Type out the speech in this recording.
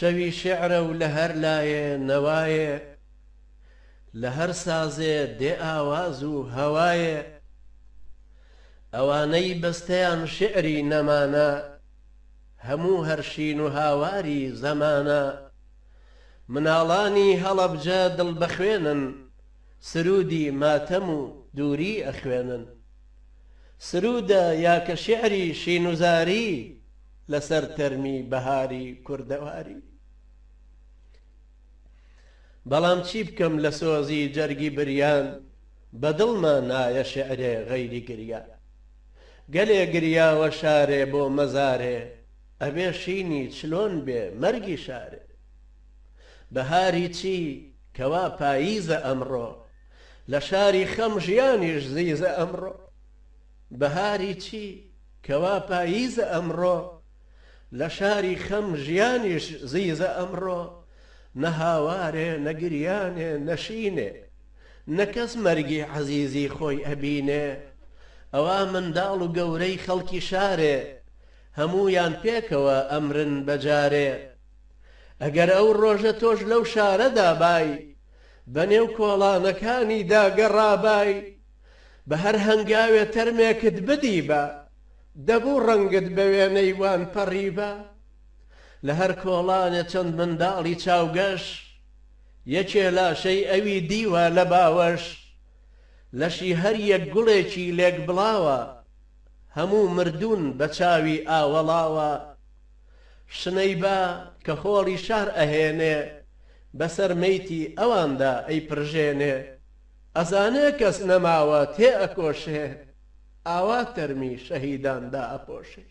شەوی شیعرە و لە هەر لایێ نەوایێ، لە هەر سازێ دێ ئاواز و هەوایێ. ئەوانەی بەستەیان شیعری نەمانە، هەموو هەر شین و هاواری زەمانە. مناڵانی هەڵەبجە دڵ بەخوێنن، سروودی ماتەم و دووری ئەخوێنن. سروودە یا کە شیعری شین و زاری لەسەر تەرمی بەهاری کوردەواری. بەڵام چی بکەم لە سۆزی جەرگی بریان بە دڵما نایە شیعرێ غەیری گریان. گەلێ گریاوە شارێ بۆ مەزارێ ئەبێ شینی چلۆن بێ مەرگی شارێ. بەهاری چی کەوا پاییزە ئەمڕۆ لە شاری خەم ژیانیش زیزە ئەمڕۆ. بەهاری چی کەوا پاییزە ئەمڕۆ لە شاری خەم ژیانیش زیزە ئەمڕۆ. نە هاوارێ نە گریانێ نە شینێ نە کەس مەرگی عەزیزی خۆی ئەبینێ. ئەوا منداڵ و گەورەی خەڵکی شارێ هەموویان پێکەوە ئەمرن بە جارێ. ئەگەر ئەو ڕۆژە تۆش لەو شارەدا بای، بە نێو کۆڵانەکانیدا گەڕابای، بە هەر هەنگاوێ تەرمێکت بدیبا، دەبوو ڕەنگت بە وێنەی وان پەڕیبا. لە هەر کۆڵانێ چەند منداڵی چاوگەش، یەکێ لاشەی ئەوی دیوە لە باوەش، لەشی هەر یەک گوڵێکی لێک بڵاوە، هەموو مردوون بە چاوی ئاوەڵاوە. شنەی با کە خۆڵی شار ئەهێنێ بەسەر مەیتی ئەواندا ئەیپرژێنێ ئەزانێ کەس نەماوە تێ ئەکۆشێ ئاوا تەرمی شەهیدان دائەپۆشێ.